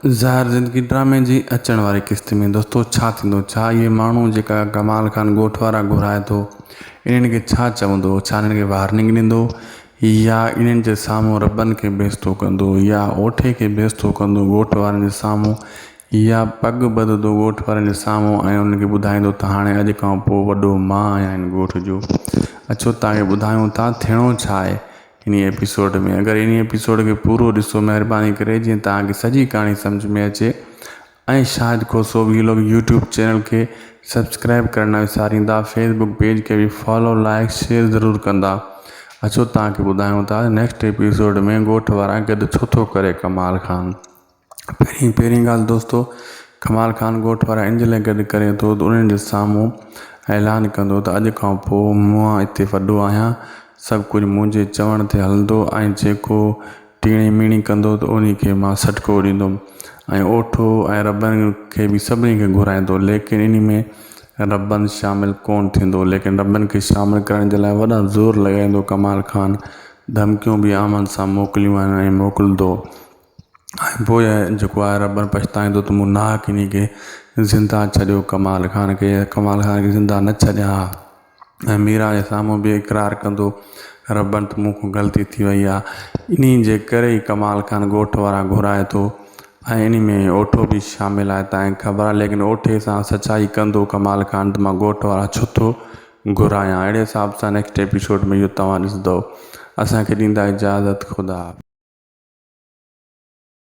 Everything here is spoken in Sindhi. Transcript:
زهر زندگي ڊرامي جي اچڻ واري قسط ۾ دوستو ڇا ٿيندو ڇا اهي ماڻهو جيڪا ڪمال خان ڳوٺ وارا گهرائي ٿو انهن کي ڇا چوندو ڇا انهن کي وارننگ ڏيندو يا انهن جي سامهون ربن کي بيستو ڪندو يا اوٺي کي بيستو ڪندو ڳوٺ وارن جي سامهون يا پڳ ٻڌندو ڳوٺ وارن جي سامهون ۽ انهن کي ٻڌائيندو ته هاڻي اڄ کان پوء وڏو مان آهيان هن ڳوٺ جو اچو توهان کي ٻڌايون ٿا ٿيڻو ڇا آهي انهي ايپيسوڊ ۾ اگر انهي ايپيسوڊ کي پورو ڏسو مهرباني ڪري جيئن توهان کي سڄي ڪهاڻي سمجهه ۾ اچي ۽ Shahid Khoso vlog YouTube channel کي سبسڪرائب ڪرڻ نه وساريندا فيس بڪ پيج کي به فالو لائڪ شيئر ضرور ڪندا اچو توهان کي ٻڌايون ٿا نيڪسٽ ايپيسوڊ ۾ ڳوٺ وارا گڏ ڇو ٿو ڪري ڪمال خان. پهرين پهرين ڳالهه دوستو ڪمال خان ڳوٺ وارا ان جي لاء گڏ ڪري ٿو ته انهن جي سامهون اعلان ڪندو ته اڄ کان پوء مان اتي وڏو آهيان سڀ ڪجهه منهنجي چوڻ تي هلندو ۽ جيڪو ٽيڻي ميڻي ڪندو ته انهي کي مان سٽڪو ڏيندم ۽ اوٺو ۽ ربن کي به سڀني کي گهرائيندو ليڪن انهي ۾ ربن شامل ڪونه ٿيندو ليڪن ربن کي شامل ڪرڻ جي لاء وڏا زور لڳائيندو ڪمال خان ڌمڪيون به آمن سان موڪليون آهن ۽ موڪلندو. ۽ پوء جيڪو آهي ربن پڇتائيندو ته مون ناحق انهي کي زنده ڇڏيو ڪمال خان کي ڪمال خان کي زنده نه ڇڏيان ها ۽ ميران جي سامهون به اقرار ڪندو ربن ته مون کان غلطي ٿي وئي آهي انهي جي ڪري ئي ڪمال خان ڳوٺ وارا گهرائي ٿو ۽ انهي ۾ اوٺو به شامل آهي تانکي خبر آهي ليڪن اوٺي سان سچائي ڪندو ڪمال خان ته مان ڳوٺ وارا ڇو ٿو گهرايان اهڙي حساب سان نيڪسٽ ايپيسوڊ ۾ اهو توهان ڏسندو اسان کي ڏيندا اجازت خدا حافظ.